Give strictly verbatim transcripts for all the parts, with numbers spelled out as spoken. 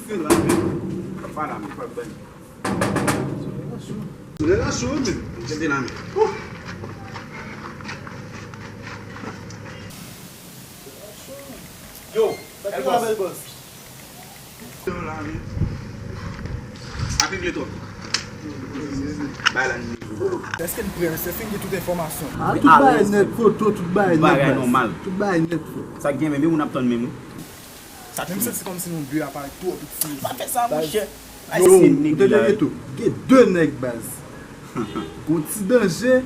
Se la menm. Pa la menm, pa ban. Sou relasyon, wi, men. Tande la menm. Yo, sa ki la bèl bòs? Yo la menm. Ap regle twòp. Bay la nimewo. Èske n prè, mesye? Fin gen tout enfòmasyon. Ah, tout bagay nèt, foto, tout bagay nèt, baz. Bagay nòmal. Tout bagay nèt, foto. Sa k gen menm, yo moun ap tann menm, wi. Sa menm santi kòmsi nou de a parèt twò piti. Pa fè sa, monchè. Yo, ou tande byen tou. Gen de nèg, baz. Gon ti danje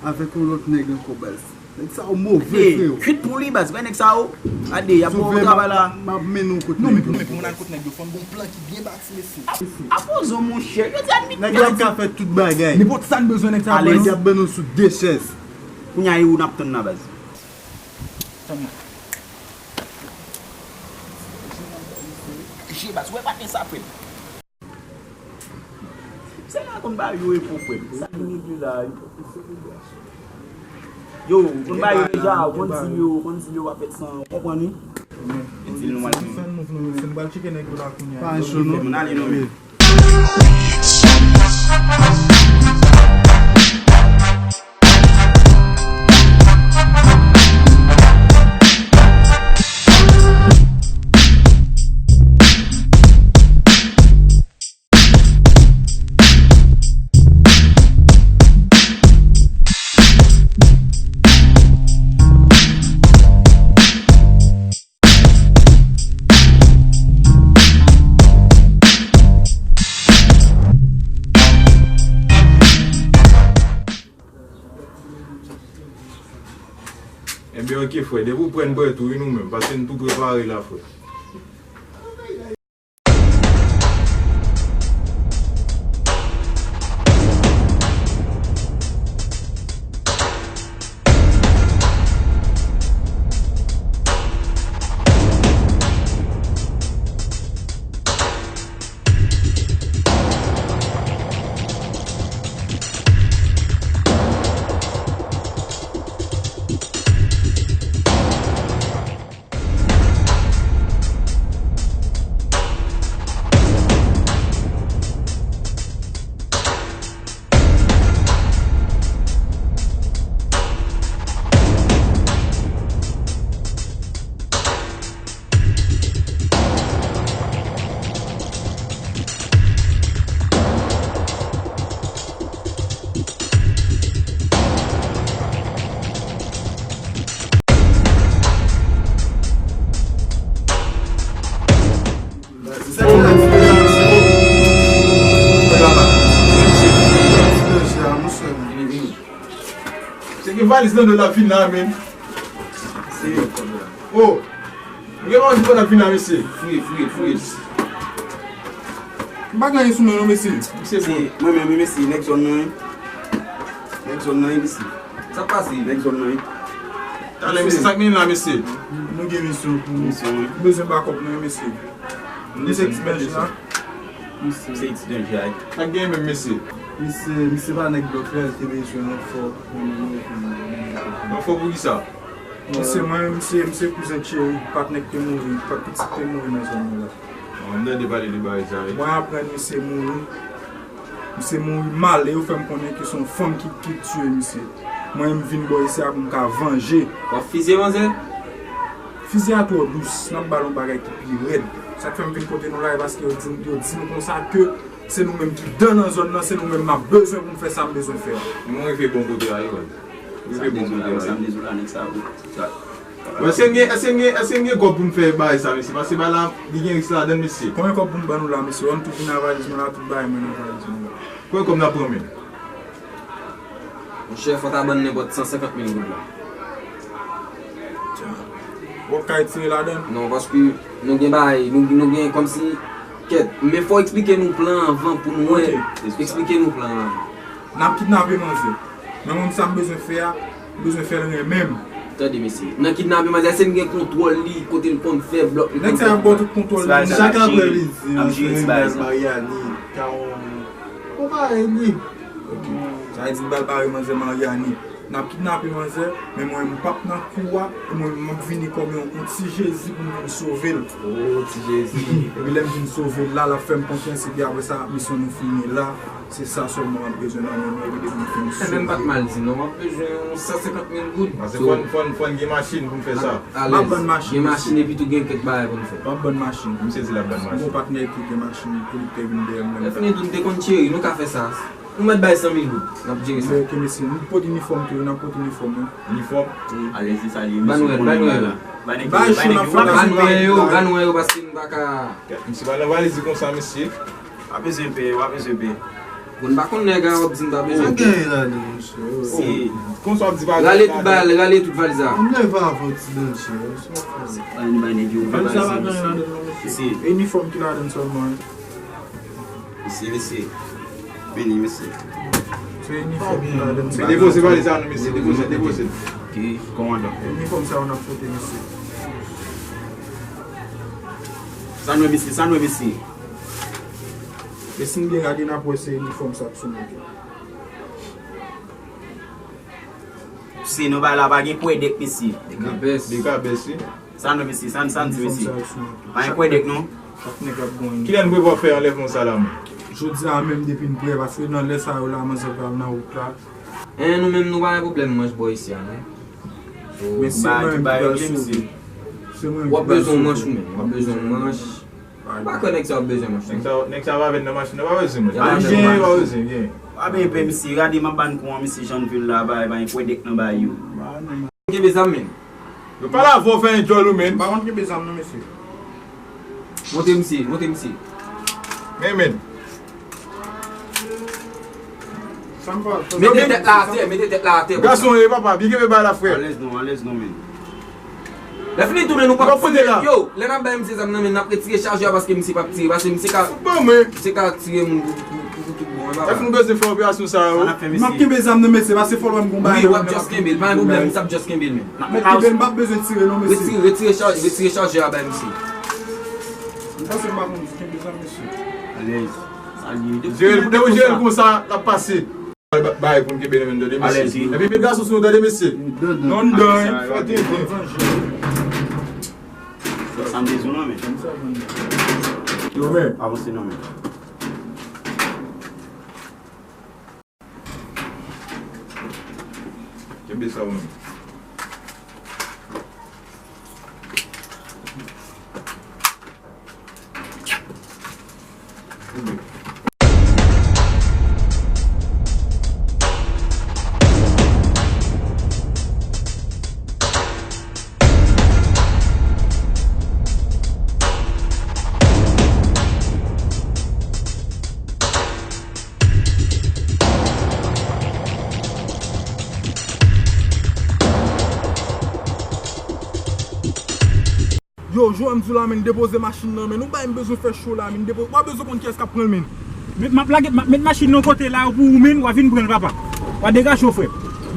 avèk yon lòt nèg ankò, baz. Nèg sa yo move, freo. Kwit pou li, baz. Wè nèg sa yo. Gade, y ap fè yon travay la. M ap mennen w kot nèg yo. Non, men pou, men pou moun al kot nèg yo, fò n gon plan ki byen bati, mesye. Apoze w, monchè. Yo di admit. Nèg yo ap ka fè tout bagay. Nenpòt sa n bezwen, nèg sa ap ban nou. Nèg y ap ban nou sou de chèz. Kounye a, e ou n ap tann la, baz. Tann mwen. Je baz, wè pa gen sa, frè m. Se la konn ba yo e pou frè m. Sa ki regle la. Yo, konn ba yo deja, ou konn di yo, ou konn di yo w ap fèt san, ou konprann wi? Etil nou mal. Fè n mouf nou, mesye, nou pral tcheke nèg yo la kounye a. Pa cho non. Moun ale non, men. Ebyen, oke, frè. Depi w prè, n prè tou, wi, nou menm. Paske n tou prepare la, frè. Se gen valiz nan do l ap vin la, men. Oh! Ou gen manje pandan ap vin la, mesye? Fouye, fouye, fouye. M pa gen anyen sou mwen non, mesye. Misye bon. Se mwen menm, wi, mesye, nèg zòn nan, wi. Nèg zòn nan, wi, mesye. Sa k pase? Nèg zòn nan, wi. Talè, mesye, sa k gen la, mesye? Nou gen misyon pou nou. Misyon, wi. Nou bezwen bakòp nou, wi, mesye. Nou se ti bèj la. Misye. Se ti bèj la, wi. Sa k gen menm, mesye? Misye, misye pa nèg blòk la, li te bezwen ranfò pou nou. Ranfò pou kisa? Misye, mwen, misye, misye kouzen Thierry, patnè k te mouri, pa pitit te mouri nan zòn nan la. An, m tande pale de bagay sa, wi. Mwen aprann misye mouri. Misye mouri mal, e yo fè m konnen ke se yon fanm ki, ki tiye misye. Mwen, m vin bò isi a pou m ka vanje. W ap fizye manzè? Fizi a twò dous, n ap ba l yon bagay ki pi rèd. Sa k fè m vin kote nou la, e paske yo di, yo di m konsa ke se nou menm ki dan nan zòn nan, se nou menm m ap bezwen pou m fè sa m bezwen fè a. Mwen rive bon kote a, wi, baz. Rive bon kote a, wi. Sa m dezola, nèg sa, wi. Bon, èske n gen, èske n gen, èske n gen kòb pou n fè bagay sa, mesye? Paske bagay la, li gen risk ladan l, mesye. Konbyen kòb pou m ban nou la, mesye? Wè m tou vin ak valiz mwen la, tout bagay mwen nan valiz mwen la. Konbyen kòb n ap pran, men? Monchè, fò w ta ban n nenpòt san senkant mil goud la. Tcha. W ap ka retire ladan l? Non, paske nou gen bagay, nou, nou gen kòmsi, kèt. Men fò w eksplike nou plan an anvan pou nou wè. Ok. Eksplike nou plan an. N ap kidnape manzè. Men mwen, sa m bezwen fè a, m bezwen fè l renmen m. Tande, mesye. Nan kidnape manzè, èske n gen kontwòl li, kote l konn fè blòk li konn fè? Nèg sa yo ap ba w tout kontwòl li. Chak apre midi, ap jere ti bagay sa. Mariani, Kawon. Konpare li. Ok. Sa vle di m pral bare manzè Mariani. N ap kidnape manzè, men mwen, m p ap nan kou a, e mwen, m ap vini kòm yon, yon ti Jezi pou m vin sove l. Oh, ti Jezi. Epi lè m vin sove l la, l ap fè m konfyans, epi apre sa, misyon nou fini la. Se sa sèlman m ap bezwen nan men mwen, epi depi m fin sove. Ebyen, m pa t mal di, non. M ap bezwen yon san senkant mil goud. Paske fò n, fò n, fò n gen machin pou n fè sa. M ap vann machin. Gen machin, epi tou gen kèk bagay pou n fè. M ap vann machin. Misye di l ap vann machin. M gon patnè ki gen machin, pou li te vin dèyè m. Lè fini tou, m te konn cheri, nou ka fè sa. Ou mèt bay san mil goud, n ap jere sa. Ok, mesye, nou pot inifòm tou, n ap pot inifòm, wi. Inifòm? Wi. Alèz, se sa li ye, mesye. Ba nou yo, ba nou yo. Ba nèg yo, ba nèg yo. Ba nwè yo, ba nwè yo, paske m pa ka. Misye pa nan valiz li konsa, mesye. Pa bezwen pè, pa bezwen pè. Bon, m pa konn nèg a w ap di m pa bezwen pè. Ou genyen ladan, mesye. Si. Konsa w ap di pa. Rale tout bagay, rale tout valiz la. M leve avan ti dan, mesye. Ba nou bay nèg yo. Valiz la pa genyen ladan, non, mesye. Si. Inifòm ki ladan sèlman, wi. Mesye, mesye. Vini, mesye. Se inifòm ki ladan. Mesye, depoze valiz la, non, mesye. Depoze, depoze. Ki kòmandan? Inifòm sa yo n ap pote, mesye. Sa nou, mesye, sa nou, mesye. E si n byen gade, n ap wè se inifòm sa k sou nou. Se nan bay la pa gen kwèdèk, mesye. Dekabès. Dekabès, wi. Sa nou, mesye, sa n, sa n di, mesye. Pa gen kwèdèk, non. Chak nèg ap gon. Kilè n prevwa fè anlèvman sa la, menm? Jodi a menm, depi n prè, paske nan lè sa yo la, manzè pral nan wout la. En, nou menm, nou pa gen pwoblèm manch bò isi a, non. Men se mwen menm ki pral sove. Se mwen menm ki pral sove. W ap bezwen manch ou menm, w ap bezwen manch. M pa kwè nèg sa yo bezwen machin. Nèg sa, nèg sa pa vin nan machin nan, pa bezwen machin. Pa bezwen, pa bezwen, gen. Pa bezwen pè, mesye, gade m ap ba n kou an, mesye, jan n vin la, bay, bay, kwèdèk nan bay yo. Kenbe zam, men. Yo pale avè w, fè yon djòl ou, men. M pa konn kenbe zam, non, mesye. Monte, mesye, monte, mesye. Men, men. Mete tèt la atè, mete tèt la atè. Gason, e papa, byen kenbe bay la, frè. Alèz non, alèz non, men. Lè fini tounen nou p ap tire. Yo, lè n ap bay misye zam nan men, n ap retire chajè a paske misye p ap tire. Paske misye ka, misye ka tire moun pou, pou, pou, pou tout bon, e pa. Èske nou bezwen fè operasyon sa yo? M ap kenbe zam nan, mesye, paske fò lwen m gon bagay. Wi, w ap just kenbe l, pa gen pwoblèm, misye ap just kenbe l men. Mèt kenbe l, m p ap bezwen tire non, mesye. Retire, retire chaj-, retire chajè a bay misye. M panse m pa konn kenbe zam, mesye. Alèz. Jere l, depi w jere l konsa, l ap pase. Ba-, bay pou n kenbe nan men n, tande, mesye. Alèz, wi. Epi, men gason sou nou, tande, mesye. Non, non, fè te, bon, vanje. Sa m bezwen non, men. Yo, men. Avanse non, men. Kenbe sa ou menm. Yo, Joel, m di w la, men, depoze machin nan, men. Nou bay m bezwen fè cho la, men. Depo-, w a bezwen konn kiyès k ap pran l, men. Met, m ap lage, m ap met machin nan kote la pou ou, men, w a vin pran l, papa. W a degaje w, frè.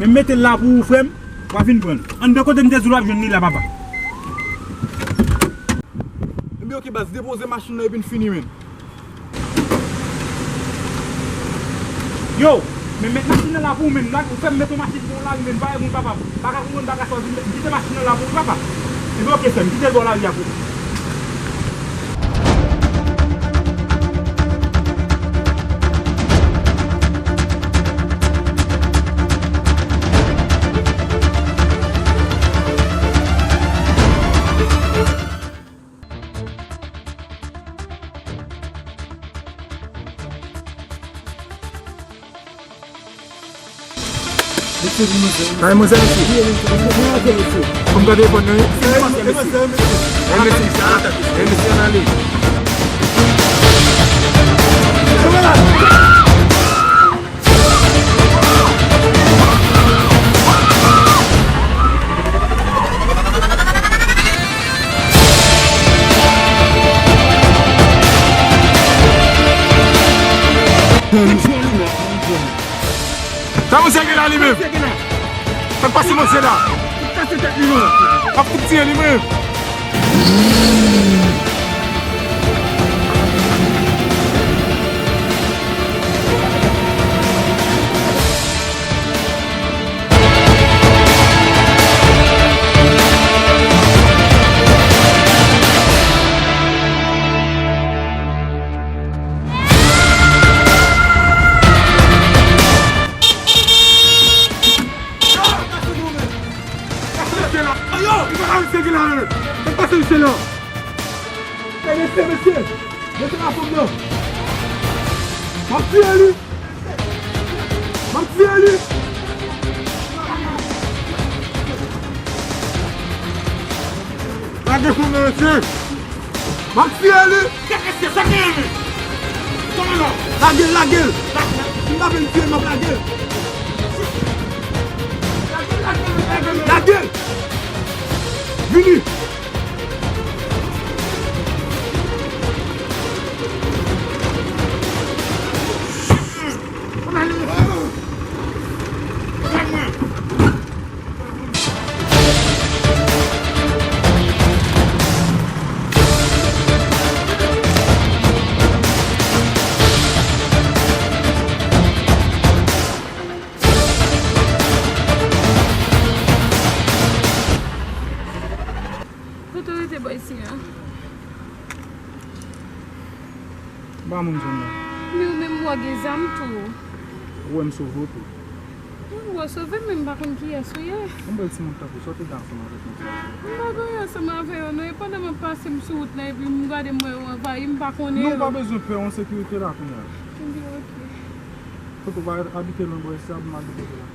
Men m mete l la pou ou, frè m, w a vin pran l. Anndan kote m te di w l ap jwenn li la, papa. Ebyen, oke, baz, depoze machin nan epi n fini, men. Yo, men met machin nan la pou ou menm, la, ou fè m met yon machin pou ou la, men pa gen moun papa. Pa ka konprann, pa ka sòti, kite machin nan la pou ou, papa. Ebyen, oke, frè m, kite l bò lari a pou ou. Ay, manzè, mesye. Fò m gade telefòn nan, wi. Ey, mesye. Ey, mesye, ann ale. Sa misye gen la li menm? Sa k pase manzè la? Ap fout tiye li menm. Mesye, mesye! Mesye, la fanm nan! M ap tiye li! M ap tiye li! Lage fanm nan, mesye! M ap tiye li! Kèt mesye, sa genyen menm? Kòman non? Lage l, lage l! Si m ta vle l tiye, m ap lage l! Lage l! Vini! Kote w rete bò isi a? M pa moun zòn nan. Men ou menm w gen zam tou. Ou wè m sove w tou. Wi, w sove m, men m pa konn kiyès ou ye. Yon bèl timoun tankou sa, w te gen ansanm avèk yon ti mesye. M pa gen anyen ansanm avè yo non, e pandan m ap pase m sou wout la epi m gade m wè yo anvayi m, m pa konnen yo. Non, ou pa bezwen pè, yon sekirite la kounye a. Ebyen, oke. Foto pa abite lwen bò isi a pou m al depoze la.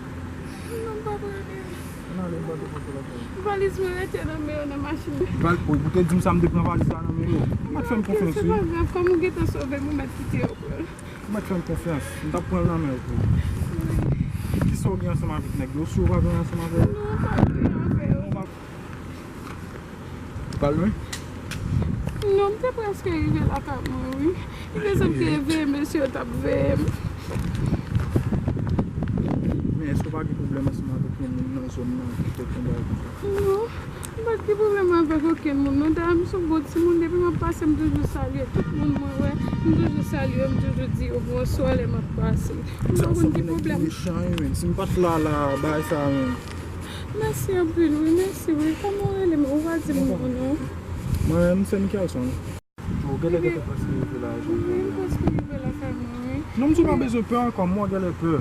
Non, m pa prale. Ann ale, m pral depoze la kay ou. Valiz mwen rete nan men yo nan machin nan. Val-, ou te di m sa, m te pran valiz la nan men yo. Ou mèt fè m konfyans, wi. Se pa grav, kòm ou gentan sove m, ou mèt kite yo pran l. Ou mèt fè m konfyans. M t ap pran l nan men yo pou ou. Kisa w gen ansanm avèk nèg yo? Si w pa gen ansanm avè yo? Non, m pa gen avè yo. Ou pa Ou pral lwen? Non, m te prèske rive lakay mwen, wi. Li bezwen te veye mesye yo t ap veye m. Men èske w pa gen pwoblèm ansanm avèk yon moun nan zòn nan ki fè yon bagay konsa? Non, m pa t gen pwoblèm avèk okenn moun, non. Dayè, m se yon bon timoun, depi m ap pase, m toujou salye tout moun mwen wè. M toujou salye yo, m toujou di yo bonswa lè m ap pase. M pa konn gen pwoblèm. Mechan, wi, men. Si m pa t la, la, bagay sa, men. Mèsi anpil, wi, mèsi, wi. Kòman w rele? Ou pa di m non, non. Mwen, m se Michelson. Ou genlè gentan prèske rive la, jan. Wi, m prèske rive lakay mwen, wi. Non, m di w pa bezwen pè ankò, m wè w genlè pè.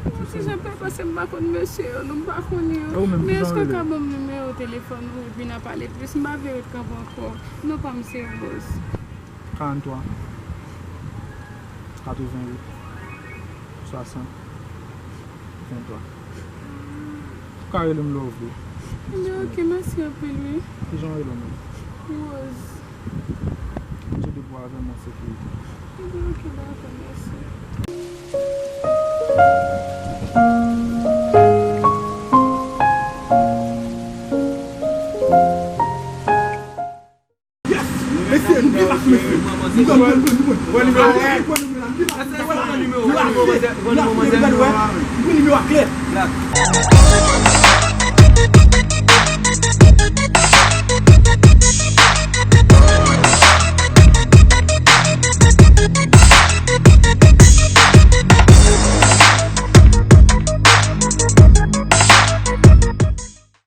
Mwen, ti jan pè, paske m pa konn mesye yo, non, m pa konnen yo. E ou menm, kijan w rele? Men èske w ka ban m nimewo telefòn ou, epi n a pale plis? M pa vle ret kanpe ankò. Non pa m se Rose. Karannntwa, katrevenwit, swasant, venntwa. Ou ka rele m lè w vle. Ebyen, oke, mèsi anpil, wi. Kijan w rele w menm? Rose. M sou depo avè m an sekirite. Ebyen, oke, dakò, mèsi. Yes! Mesye, nou gen bak, mesye. Nou gen, nou gen, nou gen. Bon nimewo. Bon nimewo. Bon nimewo. Bon nimewo. Bon nimewo. Bon nimewo. Bon nimewo. Bon nimewo. Bon nimewo. Bon nimewo.